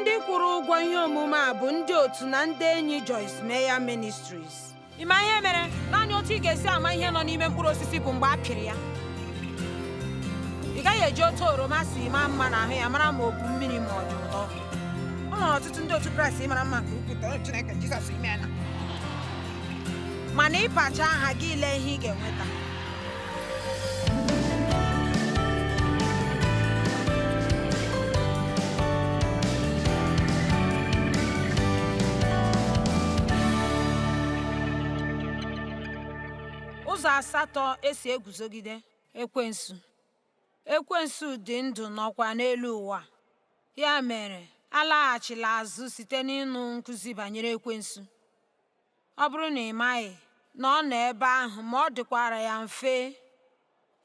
Ndị kwụrụ ụgwọ ihe omume a bụ ndị otu na ndị enyi Joyce Meyer Ministries. Ị ma ihe mere? Naanị otu ị ga-esi ama ihe nọ n'ime mkpụrụ osisi bụ mgbe a pịrị ya. Ị gaghị eji otu oroma si maa mma n'ahụ ya mara ma o bu mmiri ma ọ dị ụtọ. O nwere ọtụtụ ndị otu Kraịst mara mma nke ukwuu too Chineke Jizọs imeela. Mana ịpacha ha gị lee ihe ị ga-enweta. Ụzọ asatọ esi eguzogide ekwensu. Ekwensu dị ndụ nọkwa n'elu ụwa. Ya mere, alaghachila azụ site n'ịnụ nkụzi banyere ekwensu. Ọ bụrụ na ị maghị na ọ nọ ebe ahụ ma ọ dịkwara ya mfe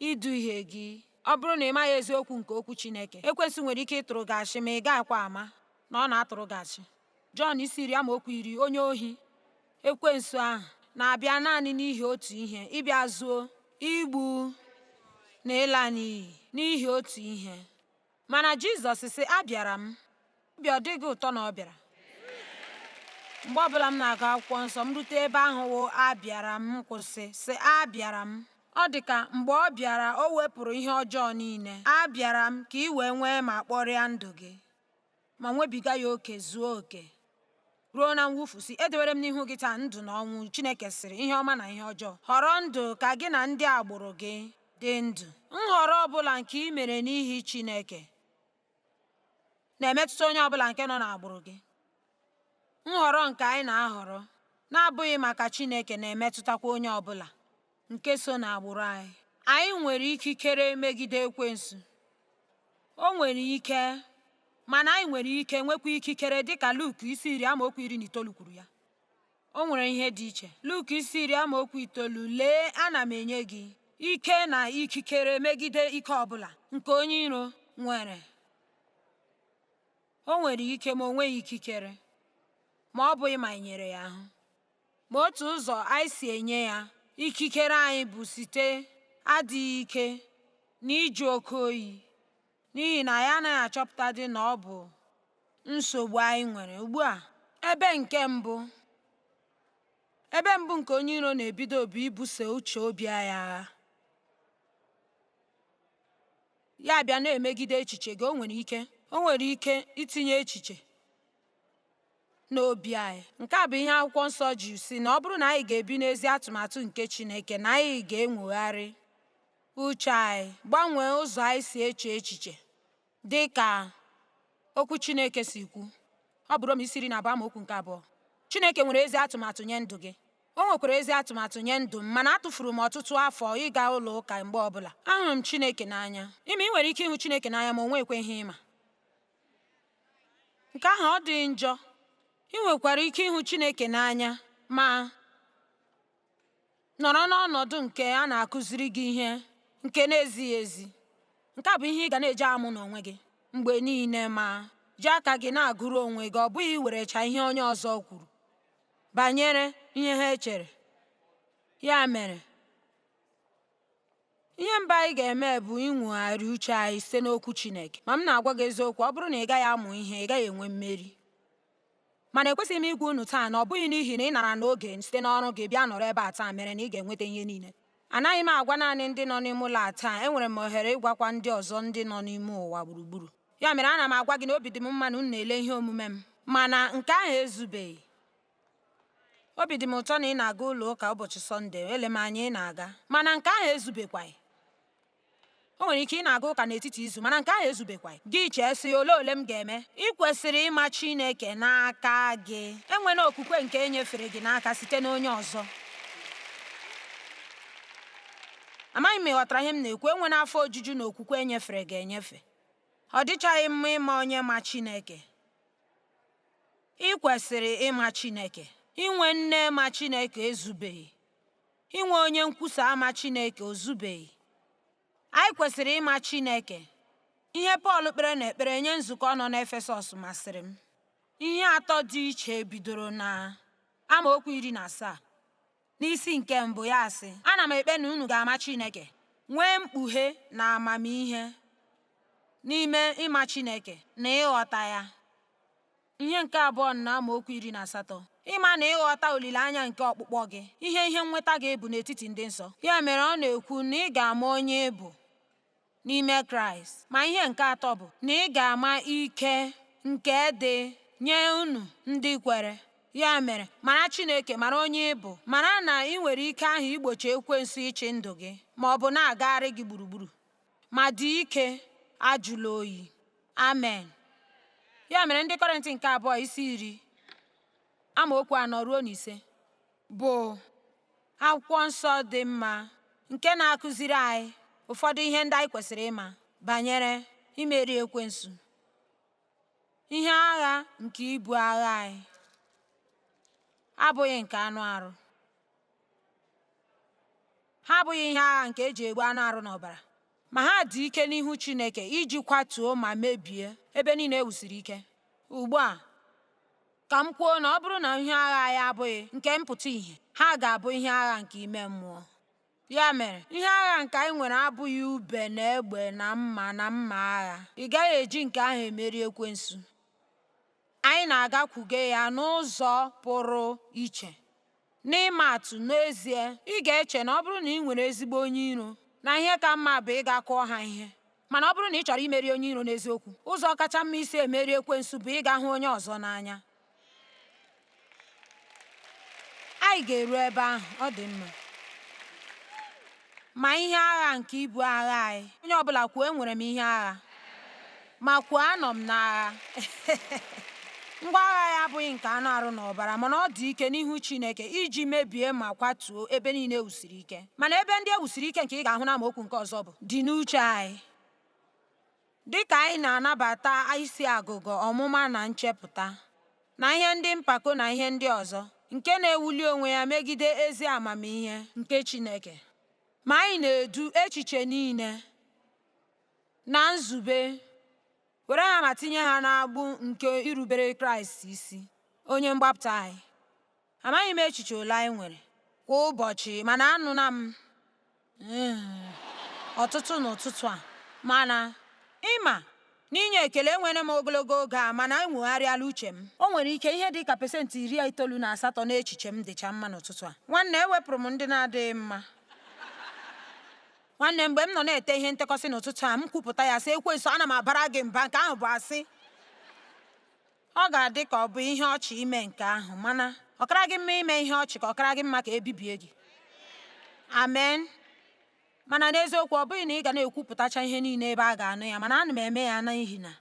iduhie gị. Ọ bụrụ na ị maghị eziokwu nke okwu Chineke, ekwensu nwere ike ịtụrụ gị ashị ma ị gaghịkwa ama na ọ na-atụrụ gị ashị. Jọn isi 10 amaokwu 10 onye ohi ekwensu ahụ na-abịa naanị n'ihi otu ihe, ịbịa zuo, igbu na ịla n'iyi n'ihi otu ihe. Mana Jizọs sị, abịara m. Obi ọ dị gị ụtọ na ọ bịara? Mgbe ọbụla m na-agụ akwụkwọ nsọ, m rute ebe ahụ wụ abịara m kwụsị, sị abịara m. Ọ dị ka mgbe ọ bịara o wepụrụ ihe ọjọọ niile. Abịara m ka ị wee nwee ma kpọrịa ndụ gị, ma nwebiga ya oke zuo oke ruo na mwụfu sị edewere m n'ihu gị taa ndụ na ọnwụ Chineke sịrị ihe ọma na ihe ọjọọ. Họrọ ndụ ka gị na ndị agbụrụ gị dị ndụ. Nhọrọ ọbụla nke ị mere n'ihi Chineke na-emetụta onye ọbụla nke nọ n'agbụrụ gị. Nhọrọ nke anyị na-ahọrọ na-abụghị maka Chineke na-emetụtakwa onye ọbụla nke so n'agbụrụ anyị. Anyị nwere ikikere megide ekwensu. O nwere ike, mana anyị nwere ike nwekwa ikikere dịka Luk isi 10 amaokwu 19 kwuru ya. O nwere ihe dị iche. Luk isi 10 amaokwu 9 lee ana m enye gị ike na ikikere megide ike ọbụla nke onye iro nwere. O nwere ike ma o nweghị ikikere, ma ọ bụghị ma anyị nyere ya ahụ. Ma otu ụzọ anyị si enye ya ikikere anyị bụ site adịghị ike na ịjụ oke oyi, n'ihi na anyị anaghị achọpụtadị na ọ bụ nsogbu anyị nwere. Ugbu a, ebe nke mbụ ebe mbụ nke onye iro na-ebido bụ ibuso uche obi anyị agha. Ya bịa na-emegide echiche gị, o nwere ike o nwere ike itinye echiche n'obi anyị. Nke a bụ ihe akwụkwọ nsọ ji sị na ọ bụrụ na anyị ga-ebi n'ezi atụmatụ nke Chineke na anyị ga-enwogharị uche anyị, gbanwee ụzọ anyị si eche echiche dị ka okwu Chineke si kwu. Ọ bụ Rom isi 12 amaokwu nke 2. Chineke nwere ezi atụmatụ nye ndụ gị. O nwekwara ezi atụmatụ nye ndụ m, mana atụfuru m ọtụtụ afọ ịga ụlọ ụka mgbe ọbụla. Ahụrụ m Chineke n'anya. Ime ị nwere ike ịhụ Chineke n'anya ma o nwekwa ihe ịma. Nke ahụ ọ dịghị njọ. Ị nwekwara ike ịhụ Chineke n'anya ma nọrọ n'ọnọdụ nke a na-akụziri gị ihe nke na-ezighị ezi. Nke a bụ ihe ị ga na-eji amụ n'onwe gị mgbe niile ma ji aka gị na-agụrụ onwe gị, ọ bụghị iwerecha ihe onye ọzọ kwuru banyere ihe ha chere. Ya mere, ihe mbụ anyị ga-eme bụ inwogharị uche anyị site n'okwu Chineke. Ma m na-agwa gị eziokwu, ọ bụrụ na ị gaghị amụ ihe, ị gaghị enwe mmeri. Mana ekwesịghị m ịgwa unu taa na ọ bụghị n'ihi na ị nara n'oge site n'ọrụ gị bịa nọrọ ebe a taa mere na ị ga-enweta ihe niile. Anaghị m agwa naanị ndị nọ n'ime ụlọ a taa, enwere m ohere ịgwakwa ndị ọzọ ndị nọ n'ime ụwa gburugburu. Ya mere ana m agwa gị na obi dị m mma na unu na-ele ihe omume m, mana nke ahụ ezubeghị. Obi dị m ụtọ na ị na-aga ụlọ ụka ụbọchị Sọnde, ele m anya ị na-aga. Mana nke ahụ ezubekwaghị. O nwere ike ị na-aga ụka n'etiti izu, mana nke ahụ ezubekwaghị. Gị chee sị, olee ole m ga-eme? Ị kwesịrị ịma Chineke n'aka gị. Enwela okwukwe nke e nyefere gị n'aka site n'onye ọzọ. Amaghị m ma ị ghọtara ihe m na-ekwu. Enwela afọ ojuju na okwukwe e nyefere gị enyefe. Ọ dịchaghị mma ịma onye ma Chineke. Ị kwesịrị ịma Chineke. Inwe nne ma Chineke ezubeghị. Inwe onye nkwusa ama Chineke ozubeghị. Anyị kwesịrị ịma Chineke. Ihe Pọl kpere n'ekpere nye nzukọ nọ n'Efesọs masịrị m. Ihe atọ dị iche bidoro na amaokwu 17 n'isi nke mbụ ya sị, ana m ekpe na unu ga-ama Chineke, nwee mkpughe na amamihe n'ime ịma Chineke na ịghọta ya. Ihe nke abụọ na amaokwu 18, ịma na ịghọta olileanya nke ọkpụkpọ gị, ihe ihe nnweta gị bụ n'etiti ndị nsọ. Ya mere ọ na-ekwu na ị ga-ama onye ị bụ n'ime Kraịst. Ma ihe nke atọ bụ na ị ga-ama ike nke dị nye unu ndị kwere. Ya mere, mara Chineke, mara onye ị bụ, mara na ị nwere ike ahụ igbochi ekwensu ịchị ndụ gị ma ọ bụ na-agagharị gị gburugburu. Ma dị ike, ajụla oyi. Amen. Ya mere ndị Kọrịntị nke abụọ isi 10 amaokwu 4 ruo na 5 bụ akwụkwọ nsọ dị mma nke na-akụziri anyị ụfọdụ ihe ndị anyị kwesịrị ịma banyere imeri ekwensu. Ihe agha nke ibu agha anyị abụghị nke anụ arụ. Ha abụghị ihe agha nke eji egbu anụ arụ na ọbara, ma ha dị ike n'ihu Chineke iji kwatuo ma mebie ebe niile e wusiri ike. Ugbu a, ka m kwuo na ọ bụrụ na ihe agha anyị abụghị nke mpụta ìhè, ha ga-abụ ihe agha nke ime mmụọ. Ya mere, ihe agha nke anyị nwere abụghị ube na egbe na mma na mma agha. Ị gaghị eji nke ahụ emeri ekwensu. Anyị na-agakwuge ya n'ụzọ pụrụ iche. N'ịma atụ, n'ezie, ị ga-eche na ọ bụrụ na ị nwere ezigbo onye iro, na ihe ka mma bụ ịga kụọ ha ihe. Mana ọ bụrụ na ị chọrọ imeri onye iro n'eziokwu, ụzọ kacha mma isi emeri ekwensu bụ ịga hụ onye ọzọ n'anya. Anyị ga-eru ebe ahụ, ọ dị mma. Ma ihe agha nke ibu agha anyị, onye ọbụla kwuo enwere m ihe agha, ma kwuo anọ m n'agha. Ngwa agha ya abụghị nke anụ arụ na ọbara, mana ọ dị ike n'ihu Chineke iji mebie ma kwatuo ebe niile e wusiri ike. Mana ebe ndị e wusiri ike nke ị ga-ahụ n'amaokwu nke ọzọ bụ dị n'uche anyị. Dị ka anyị na-anabata isi agụgọ, ọmụma na nchepụta, na ihe ndị mpako na ihe ndị ọzọ, nke na-ewuli onwe ya megide ezi amamihe nke Chineke. Ma anyị na-edu echiche niile na nzube, were ha ma tinye ha n'agbụ nke irubere Kraịst isi, onye mgbapụta anyị. Amaghị m echiche ole anyị nwere kwa ụbọchị, mana anụna m ọtụtụ n'ụtụtụ a. Mana ịma n'inye ekele enwere m ogologo oge a, mana enwegharịala uche m. O nwere ike ihe dị ka 98% n'echiche m dịcha mma n'ụtụtụ a. Nwanne, ewepụrụ m ndị na-adịghị mma. Nwanne, mgbe m nọ na-ete ihe ntekọsị n'ụtụtụ a, m kwupụta ya sị, ekwensu, ana m abara gị mba, nke ahụ bụ asị. Ọ ga-adị ka ọ bụ ihe ọchị ime nke ahụ, mana ọ kara gị mma ime ihe ọchị ka ọ kara gị mma ka ebibie gị. Amen. Mana n'eziokwu, ọ bụghị na ị ga na-ekwupụtacha ihe niile ebe a ga-anụ ya, mana ana m eme ya n'ihi na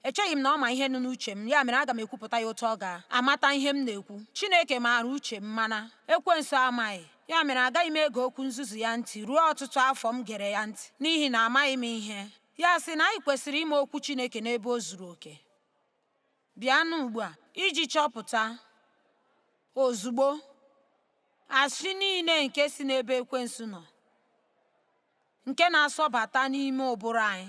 echeghị m na ọ ma ihe nọ n'uche m, ya mere aga m ekwupụta ya otu ọ ga-amata ihe m na-ekwu. Chineke maara uche m, mana ekwensu amaghị. Ya mere agaghị m ege okwu nzuzu ya ntị ruo ọtụtụ afọ m gere ya ntị, n'ihi na amaghị m ihe. Ya sị na anyị kwesịrị ime okwu Chineke n'ebe o zuru oke. Bịanụ ugbu a iji chọpụta ozugbo asị niile nke si n'ebe ekwensu nọ, nke na-asọbata n'ime ụbụrụ anyị.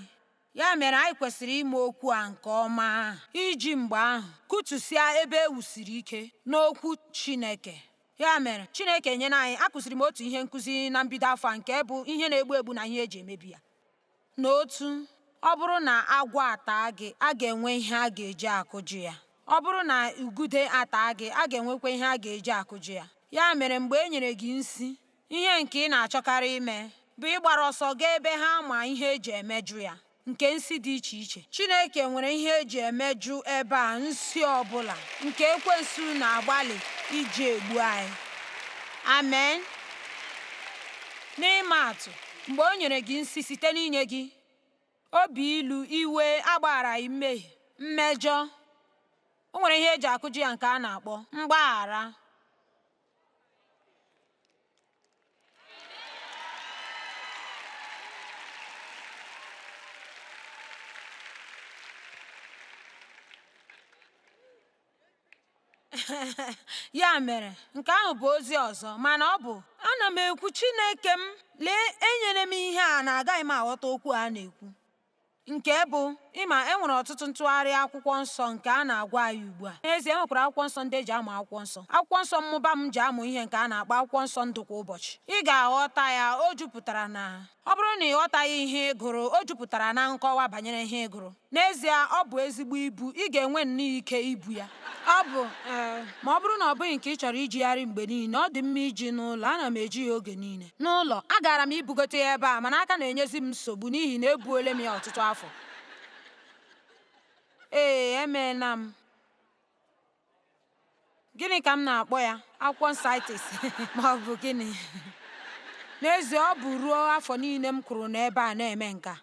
Ya mere anyị kwesịrị ime okwu a nke ọma iji mgbe ahụ kụtusịa ebe e wusiri ike n'okwu Chineke. Ya mere, Chineke nyere anyị, akụziri m otu ihe nkụzi na mbido afọ a nke bụ ihe na-egbu egbu na ihe eji emebi ya. N'otu, ọ bụrụ na agwọ ataa gị, a ga-enwe ihe a ga-eji akụjụ ya. Ọ bụrụ na ugude ataa gị, a ga-enwekwa ihe a ga-eji akụjụ ya. Ya mere mgbe e nyere gị nsi, ihe nke ị na-achọkarị ime bụ ịgbara ọsọ gaa ebe ha ma ihe eji emejụ ya, nke nsi dị iche iche. Chineke nwere ihe eji emejụ ebe a nsi ọbụla nke ekwensu na-agbalị iji egbu anyị. Amen. N'ịma atụ, mgbe o nyere gị nsi site n'inye gị obi ilu, iwe, agbagharaghị mmehie, mmejọ, o nwere ihe eji akụjụ ya nke a na-akpọ mgbaghara. Ya mere, nke ahụ bụ ozi ọzọ, mana ọ bụ ana m ekwu Chineke m, lee enyere m ihe a na agaghị m aghọta okwu a na-ekwu, nke bụ Ịma, e nwere ọtụtụ ntụgharị akwụkwọ nsọ nke a na-agwa anyị ugbu a. N'ezie, e nwekwara akwụkwọ nsọ ndị e ji amụ akwụkwọ nsọ. Akwụkwọ nsọ mmụba m ji amụ ihe nke a na-akpọ akwụkwọ nsọ ndụ kwa ụbọchị. Ị ga-aghọta ya, o jupụtara na ọ bụrụ na ị ghọtaghị ihe ị gụrụ, o jupụtara na nkọwa banyere ihe ị gụrụ. N'ezie, ọ bụ ezigbo ibu, ị ga-enwe nnọọ ike ibu ya. Ọ bụ, ee, ma ọ bụrụ na ọ bụghị nke ị chọrọ ijigharị mgbe niile, ọ dị mma iji n'ụlọ. Ana m eji ya oge niile. N'ụlọ, agaara m ibugote ya ebe a, mana aka na-enyezi m nsogbu n'ihi na ebuole m ya ọtụtụ afọ. Ee, emeela m. Gịnị ka m na-akpọ ya? Akwụkwọ nsaitis ma ọ bụ gịnị? N'ezie, ọ bụ ruo afọ niile m kwụrụ n'ebe a na-eme nke a.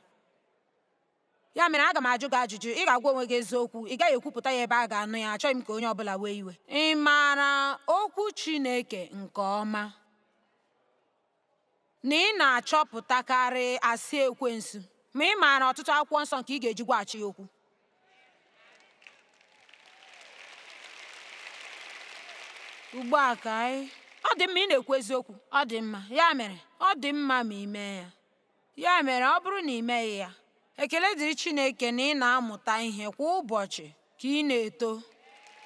Ya mere, aga m ajụ gị ajụjụ. Ị ga-agwa onwe gị eziokwu. Ị gaghị ekwupụta ya ebe a ga-anụ ya. Achọghị m ka onye ọ bụla wee iwe. Ị maara okwu Chineke nke ọma na ị na-achọpụtakarị asị ekwensu, ma ị maara ọtụtụ akwụkwọ nsọ nke ị ga-eji gwaghachi ya okwu. Ugbu a ka anyị... Ọ dị mma, ị na-ekwu eziokwu. Ọ dị mma. Ya mere, ọ dị mma ma ị mee ya. Ya mere, ọ bụrụ na ị meghị ya, ekele dịrị Chineke na ị na-amụta ihe kwa ụbọchị ka ị na-eto.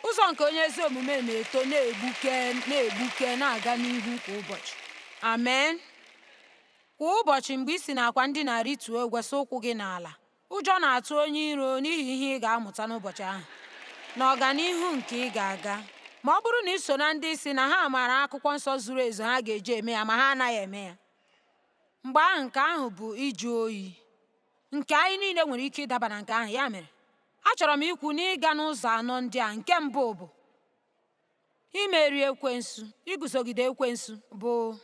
Ụzọ nke onye ezi omume na-eto na-egbuke na-egbuke na-aga n'ihu kwa ụbọchị. Amen. Kwa ụbọchị mgbe i si n'akwa ndina rituo gwesa ụkwụ gị n'ala, ụjọ na-atụ onye iro n'ihi ihe ị ga-amụta n'ụbọchị ahụ na ọganihu nke ị ga-aga. Ma ọ bụrụ na i so na ndị sị na ha maara akwụkwọ nsọ zuru ezu ha ga-eji eme ya ma ha anaghị eme ya, mgbe ahụ nke ahụ bụ ịjụ oyi nke anyị niile nwere ike ịdaba na nke ahụ. Ya mere, achọrọ m ikwu na ịga n'ụzọ anọ ndị a. Nke mbụ bụ imeri ekwensu, iguzogide ekwensu bụ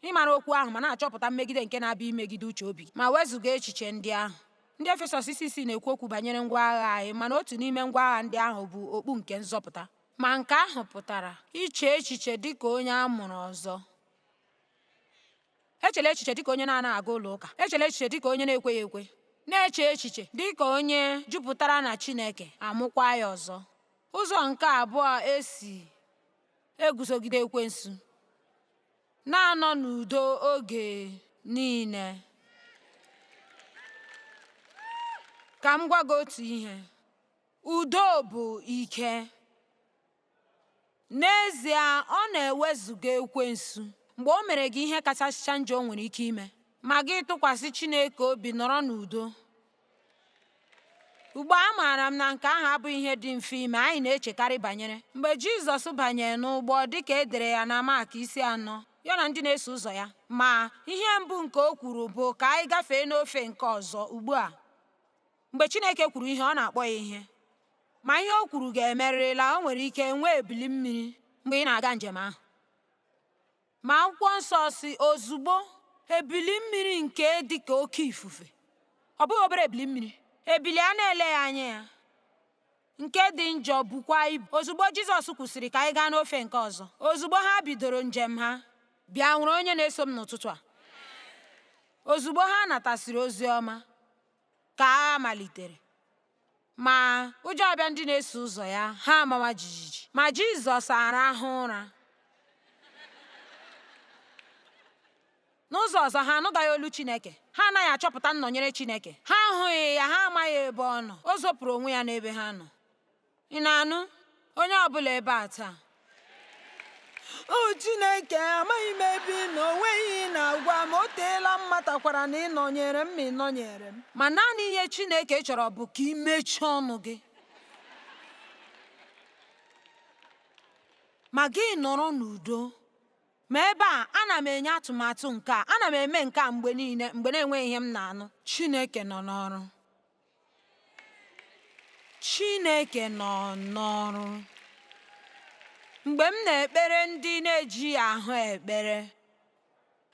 ịmara okwu ahụ ma na-achọpụta mmegide nke na-abịa imegide uche obi ma wezụga echiche ndị ahụ. Ndị Efesọs isi isii na-ekwu okwu banyere ngwa agha anyị, mana otu n'ime ngwa agha ndị ahụ bụ okpu nke nzọpụta. Ma nke ahụ pụtara iche echiche dị ka onye a mụrụ ọzọ. Echela echiche dịka onye na-anaghị aga ụlọ ụka. Echela echiche dịka onye na-ekweghị ekwe. Na-eche echiche dịka onye jupụtara na Chineke, amụkwa ya ọzọ. Ụzọ nke abụọ e si eguzogide ekwensu, na-anọ n'udo oge niile. Ka m gwa gị otu ihe, udo bụ ike. N'ezie, ọ na-ewezuga ekwensu mgbe o mere gị ihe kachasịcha njọ o nwere ike ime, ma gị tụkwasị Chineke obi nọrọ n'udo. Ugbu a amaara m na nke ahụ abụghị ihe dị mfe ime, anyị na-echekarị banyere mgbe Jizọs banyere n'ụgbọ dị ka e dere ya na Mak isi anọ, ya na ndị na-eso ụzọ ya. Ma, ihe mbụ nke o kwuru bụ ka anyị gafee n'ofe nke ọzọ ugbu a. Mgbe Chineke kwuru ihe, ọ na-akpọ ya ihe. Ma ihe o kwuru ga-emerịrịla, o nwere ike nwee ebili mmiri mgbe ị na-aga njem ahụ. Ma akwụkwọ nsọ sị ozugbo ebili mmiri nke dị ka oke ifufe, ọ bụghị obere ebili mmiri, ebili a na-eleghị anya ya, nke dị njọ bukwa ibu. Ozugbo Jizọs kwụsịrị ka anyị gaa n'ofe nke ọzọ, ozugbo ha bidoro njem ha, bịa nwere onye na-eso m n'ụtụtụ a. Ozugbo ha natasịrị ozi ọma, ka agha malitere. Ma ụjọ abịa ndị na-eso ụzọ ya, ha amawa jijiji. Ma Jizọs arahụ ụra. N'ụzọ ọzọ, ha anụgaghị olu Chineke. Ha anaghị achọpụta nnọnyere Chineke. Ha ahụghị ya, ha amaghị ebe ọ nọ. O zopụrụ onwe ya n'ebe ha nọ. Ị na-anụ? Onye ọ bụla ebe a taa. O Chineke, amaghị m ebe ị nọ, o nweghị ihe ị na-agwa m, o teela m matakwara na ị nọnyere m ma ị nọnyere m. Ma naanị ihe Chineke chọrọ bụ ka ị mechie ọnụ gị. Ma gị nọrọ n'udo. Ma ebe a, ana m enye atụmatụ nke a, ana m eme nke a mgbe niile mgbe na-enweghị ihe m na-anụ. Chineke nọ n'ọrụ. Chineke nọ n'ọrụ. Mgbe m na-ekpere ndị na-ejighị ahụ ekpere,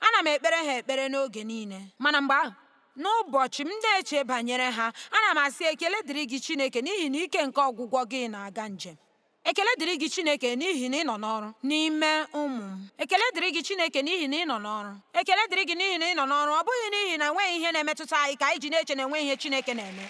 ana m ekpere ha ekpere n'oge niile. Mana mgbe ahụ, n'ụbọchị m na-eche banyere ha, ana m asị ekele dịrị gị Chineke n'ihi na ike nke ọgwụgwọ gị na-aga njem. Ekele dịrị gị Chineke n'ihi na ị nọ n'ọrụ n'ime ụmụ m. Ekele dịrị gị Chineke n'ihi na ị nọ n'ọrụ. Ekele dịrị gị n'ihi na ị nọ n'ọrụ, ọ bụghị n'ihi na enweghị ihe na-emetụta anyị ka anyị ji na-eche na enweghị ihe Chineke na-eme.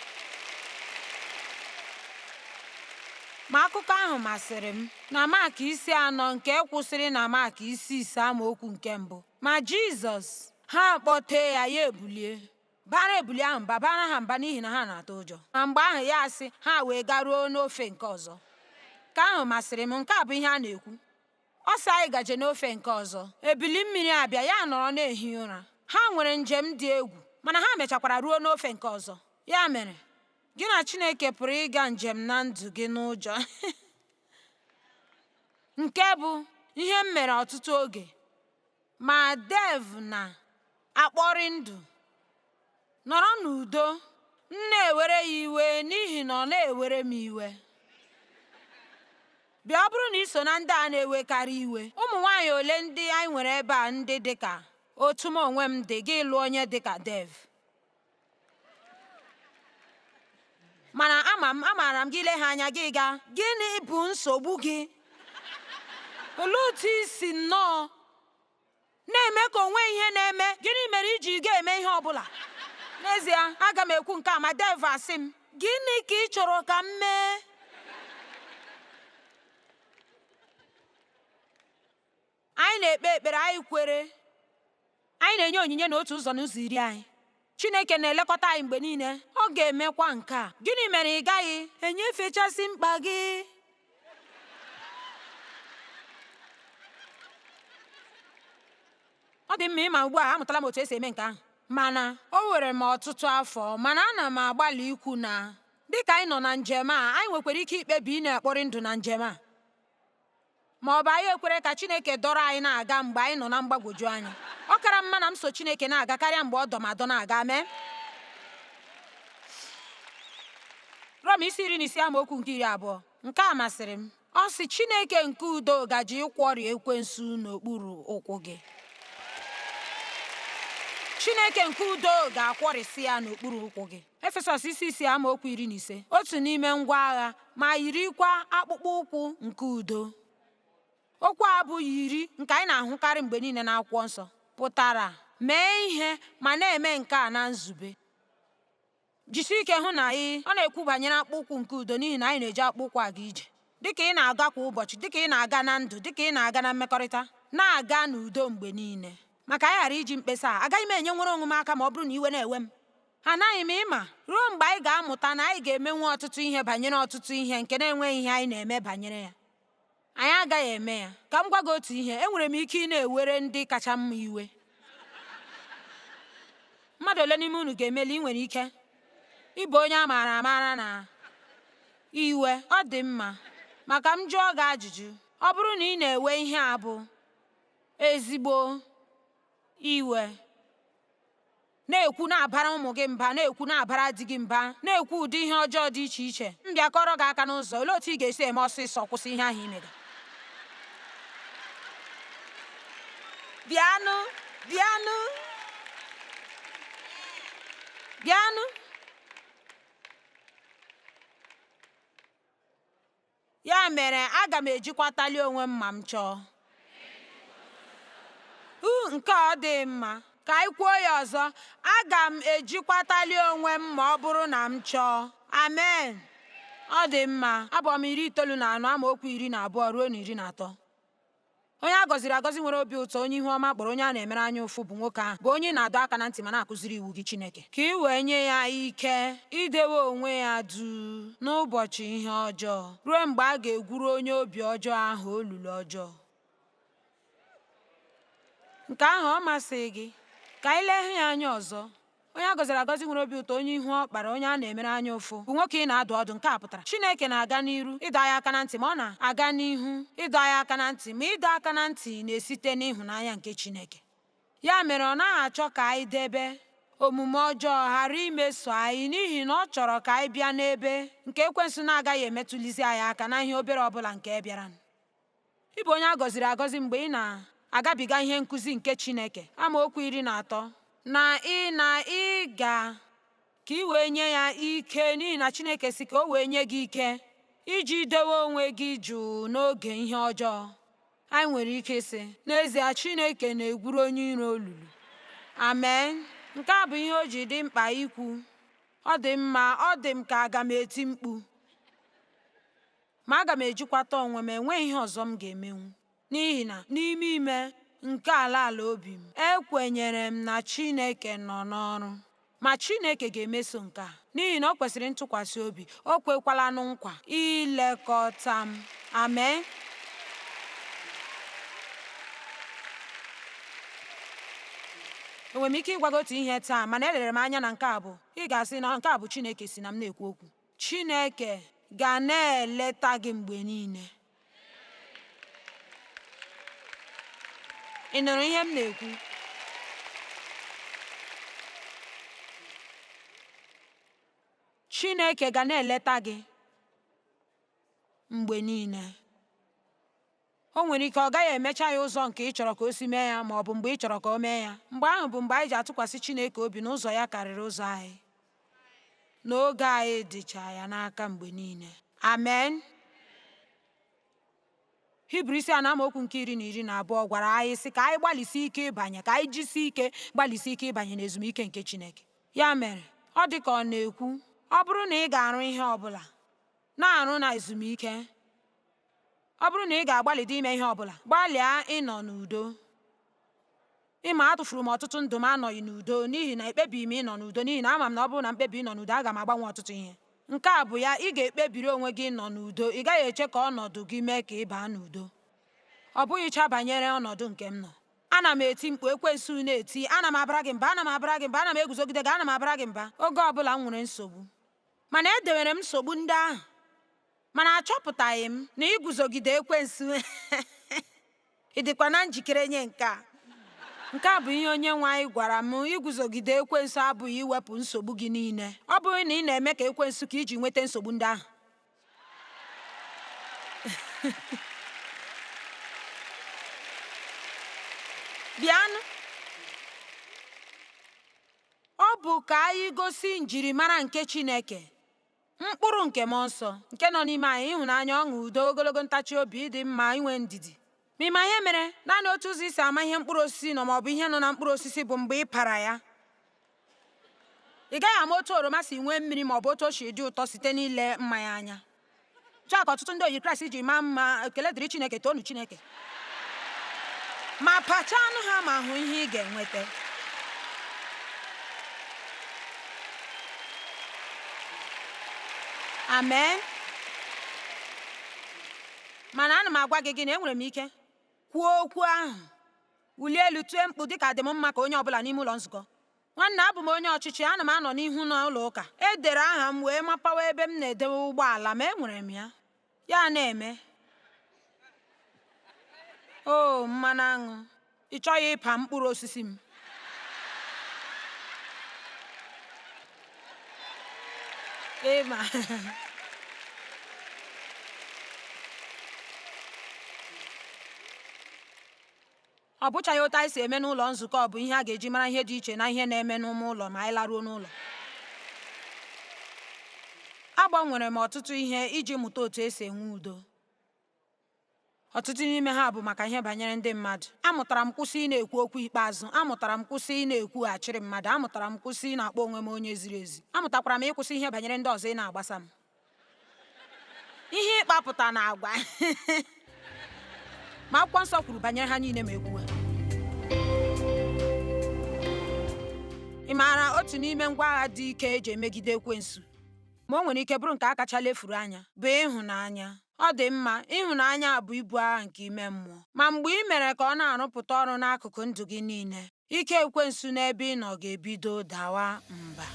Ma akụkọ ahụ masịrị m na Mak isi anọ nke kwụsịrị na Mak isi ise amaokwu nke mbụ. Ma Jizọs, ha akpọtee ya, ya ebulie. Bara ebili ahụ mba, bara ha mba n'ihi na ha na-atụ ụjọ. Ma mgbe ahụ ya asị, ha wee garuo n'ofe nke ọzọ. Nke ahụ masịrị m, nke a bụ ihe a na-ekwu. Ọ sị anyị gaje n'ofe nke ọzọ. Ebili mmiri abịa, ya nọrọ na-ehi ụra. Ha nwere njem dị egwu, mana ha mechakwara ruo n'ofe nke ọzọ. Ya mere, gị na Chineke pụrụ ịga njem na ndụ gị n'ụjọ. Nke bụ ihe m mere ọtụtụ oge. Ma Dev na-akpọrị ndụ, nọrọ n'udo, m na-ewere ya iwe n'ihi na ọ na-ewere m iwe. Bịa, ọ bụrụ na ị so na ndị a na-ewekarị iwe, ụmụ nwaanyị ole ndị anyị nwere ebe a ndị dị ka otu m onwe m dị, gị lụọ onye dị ka Dev. Mana ama m, amaara m gị lee ha anya gị gaa, gịnị bụ nsogbu gị? Olee otu i si nnọọ na-eme ka o nweghị ihe na-eme? Gịnị mere i ji ga-eme ihe ọ bụla? N'ezie, aga m ekwu nke a ma Dev asị m, gịnị ka ị chọrọ ka m mee? Anyị na-ekpe ekpere, anyị kwere, anyị na-enye onyinye n'otu ụzọ n'ụzọ iri anyị. Chineke na-elekọta anyị mgbe niile, ọ ga-emekwa nke a. Gịnị mere ị gaghị enyefechasị mkpa gị? Ọ dị mma ịma ugbu a amụtala m otu esi eme nke ahụ. Mana o were m ọtụtụ afọ, mana ana m agbalị ikwu na dịka anyị nọ na njem a, anyị nwekwara ike ikpebi ị na-ekpori ndụ na njem a. Ma ọ bụ anyị ekwere ka Chineke dọrọ anyị na-aga mgbe anyị nọ na mgbagwoju anya. Ọ kara mma na m so Chineke na-aga karịa mgbe ọ dọ m adọ na-aga. Amen. Rom isi 16 amaokwu nke 20. Nke a masịrị m. Ọ sị, Chineke nke udo gaje ịkwọri ekwensu n'okpuru ụkwụ gị. Chineke nke udo ga-akwọrịsị ya n'okpuru ụkwụ gị. Efesọs isi 6 amaokwu 15. Otu n'ime ngwa agha, ma yirikwa akpụkpọ ụkwụ nke udo. Okwu a bụ yiri, nke anyị na-ahụkarị mgbe niile n'akwụkwọ nsọ, pụtara mee ihe ma na-eme nke a na nzube. Jisie ike hụ na ị. Ọ na-ekwu banyere akpụkpọ ụkwụ nke udo n'ihi na anyị na-eji akpụkpọ ụkwụ aga ije. Dịka ị na-aga kwa ụbọchị, dịka ị na-aga na ndụ, dịka ị na-aga na mmekọrịta, na-aga n'udo mgbe niile. Maka anyị ghara iji mkpesa a, agaghị m enye nwere onwe m aka ma ọ bụrụ na iwe na-ewe m. Anaghị m ịma ruo mgbe anyị ga-amụta na anyị ga-emenwu ọtụtụ ihe banyere ọtụtụ ihe nke na-enweghị ihe anyị na-eme banyere ya. Anyị agaghị eme ya. Ka m gwa gị otu ihe, enwere m ike ị na-ewere ndị kacha mma iwe. Mmadụ ole n'ime unu ga-emeli? Ị nwere ike ịbụ onye a maara amaara na iwe. Ọ dị mma. Maka m jụọ gị ajụjụ, ọ bụrụ na ị na-ewe ihe a bụ ezigbo iwe, na-ekwu na-abara ụmụ gị mba, na-ekwu na-abara di gị mba, na-ekwu ụdị ihe ọjọọ dị iche iche, m bịa kọrọ gị aka n'ụzọ, olee otu ị ga-esi eme ọsịsọ kwụsị ihe ahụ i mega? Bịanụ, bịanụ, bịanụ. Ya mere, aga m ejikwatali onwe m ma m chọọ. U, nke a ọ dịghị mma. Ka anyị kwuo ya ọzọ. Aga m ejikwatali onwe m ma ọ bụrụ na m chọọ. Amen. Ọ dị mma. Abụ Ọma 94 amaokwu 12 ruo na 13. Onye a gọziri agọzi nwere obi ụtọ, onye ihu ọma kpọrọ, onye a na-emere anya ụfụ bụ nwoke ahụ, bụ onye ị na-adọ aka na ntị ma na-akụziri iwu gị, Chineke. Ka ị wee nye ya ike idewe onwe ya duu n'ụbọchị ihe ọjọọ, ruo mgbe a ga-egwuru onye obi ọjọọ ahụ olulu ọjọọ. Nke ahụ ọ masịghị gị? Ka anyị lee ya anya ọzọ. Onye a gọziri agọzi nwere obi ụtọ, onye ihu ọ kpara, onye a na-emere anya ụfụ, bụ nwoke ị na-adụ ọdụ. Nke a pụtara Chineke na-aga n'iru ịdọ anyị aka na ntị, ma ọ na-aga n'ihu ịdọ anyị aka na ntị, ma ịdọ aka na ntị na-esite n'ịhụnanya nke Chineke. Ya mere ọ naghị achọ ka anyị debe omume ọjọọ ghara imeso anyị, n'ihi na ọ chọrọ ka anyị bịa n'ebe nke ekwensu na-agaghị emetụlizi anyị aka na ihe obere ọbụla nke bịara. Ị bụ onye a gọziri agọzi mgbe ị na-agabiga ihe nkụzi nke Chineke. Amaokwu 13. Na ị na ị ga ka ị wee nye ya ike, n'ihi na Chineke sị ka o wee nye gị ike iji dowe onwe gị jụụ n'oge ihe ọjọọ. Anyị nwere ike ịsị, n'ezie Chineke na-egwuru onye iro olulu. Amen. Nke a bụ ihe o ji dị mkpa ikwu. Ọ dị mma, ọ dị m ka aga m eti mkpu. Ma aga m ejikwata onwe m, enweghị ihe ọzọ m ga-emenwu. N'ihi na n'ime ime nke ala ala obi m, ekwenyere m na Chineke nọ n'ọrụ. Ma Chineke ga-emeso nke a n'ihi na o kwesịrị ntụkwasị obi, o kwekwalanụ nkwa ilekọta m. Amen. Enwere m ike ịgwa gị otu ihe taa, mana elere m anya na nke a bụ ị ga-asị na nke a bụ Chineke si na m na-ekwu okwu. Chineke ga na-eleta gị mgbe niile. Ị nụrụ ihe m na-ekwu? Chineke ga na-eleta gị mgbe niile. O nwere ike ọ gaghị emecha ya ụzọ nke ị chọrọ ka o si mee ya ma ọ bụ mgbe ị chọrọ ka o mee ya. Mgbe ahụ bụ mgbe anyị ji atụkwasị Chineke obi na ụzọ ya karịrị ụzọ anyị. Na oge anyị dịcha ya n'aka mgbe niile. Amen. Hibru isi anọ amaokwu nke 12 gwara anyị sị ka anyị gbalịsie ike ịbanye, ka anyị jisie ike gbalịsie ike ịbanye n'ezumike nke Chineke. Ya mere, ọ dị ka ọ na-ekwu, ọ bụrụ na ị ga-arụ ihe ọ bụla, na-arụ na ezumike. Ọ bụrụ na ị ga-agbalịdị ime ihe ọ bụla, gbalịa ịnọ n'udo. Ị ma, atụfuru m ọtụtụ ndụ m anọghị n'udo n'ihi na ekpebighị m ịnọ n'udo n'ihi na ama m na ọ bụrụ na m kpebie ịnọ n'udo, aga m agbanwe ọtụtụ ihe. Nke a bụ ya, ị ga-ekpebiri onwe gị ịnọ n'udo, ị gaghị eche ka ọnọdụ gị mee ka ị baa n'udo. Ọ bụghịcha banyere ọnọdụ nke m nọ. Ana m eti mkpu, ekwensu na-eti, ana m abara gị mba, ana m abara gị mba, ana m eguzogide gị, ana m abara gị mba, oge ọ bụla m nwere nsogbu. Mana edewere m nsogbu ndị ahụ, mana achọpụtaghị m na iguzogide ekwensu ị dịkwa na njikere nye nke a? Nke a bụ ihe Onyenwe anyị gwara m, iguzogide ekwensu abụghị iwepụ nsogbu gị niile. Ọ bụghị na ị na-eme ka ekwensu ka iji nweta nsogbu ndị ahụ. Bịanụ. Ọ bụ ka anyị gosi njirimara nke Chineke, mkpụrụ nke Mmụọ Nsọ nke nọ n'ime anyị, ịhụnanya, ọṅụ, udo, ogologo ntachi obi, ịdị mma, inwe ndidi. Ma ị ma ihe mere? Naanị otu ụzọ isi ama ihe mkpụrụ osisi nọ ma ọ bụ ihe nọ na mkpụrụ osisi bụ mgbe ị para ya. Ị gaghị ama otu oroma si nwee mmiri ma ọ bụ otu o si dị ụtọ site n'ile mmanya anya. Otu a ka ọtụtụ ndị oyi Kraịst ji maa mma, ekele dịrị Chineke, toonu Chineke. Ma pachanụ ha ma hụ ihe ị ga-enweta. Amen. Mana ana m agwa gị gị na enwere m ike kwuo okwu ahụ, wulie elu, tue mkpu dịka adị m mma ka onye ọbụla n'ime ụlọ nzukọ. Nwanne, abụ m onye ọchịchị, ana m anọ n'ihu n'ụlọ ụka. E dere aha m wee mapawa ebe m na-edewe ụgbọala ma enwere m ya. Ya na-eme. O, mmanụ aṅụ, ị chọghị ịpa mkpụrụ osisi m. Ịma. Ọ bụchaghị otu anyị si eme n'ụlọ nzukọ bụ ihe a ga-eji mara ihe dị iche na ihe na-eme n'ime ụlọ ma anyị laruo n'ụlọ. Agbanwere m ọtụtụ ihe iji mụta otu esi enwe udo. Ọtụtụ n'ime ha bụ maka ihe banyere ndị mmadụ. Amụtara m kwụsị ị na-ekwu okwu ikpeazụ. Amụtara m kwụsị ị na-ekwughachiri mmadụ. Amụtara m kwụsị ị na-akpọ onwe m onye ziri ezi. Amụtakwara m ịkwụsị ihe banyere ndị ọzọ ị na-agbasa m. Ihe ịkpapụta na agwa. Ma akwụkwọ nsọ kwuru banyere ha niile ma ekwuwe. Ị maara otu n'ime ngwa agha dị ike eji emegide ekwensu, ma o nwere ike bụrụ nke a kacha lefuru anya, bụ ịhụnanya. Ọ dị mma, ịhụnanya bụ ibu agha nke ime mmụọ. Ma mgbe ị mere ka ọ na-arụpụta ọrụ n'akụkụ ndụ gị niile, ike ekwensu n'ebe ị nọ ga-ebido dawa mba.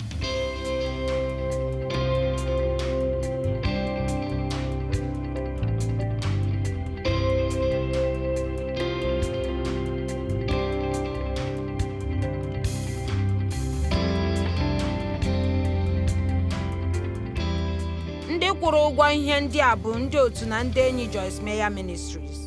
Ndị kwụrụ ụgwọ ihe ndị a bụ ndị otu na ndị enyi Joyce Meyer Ministries.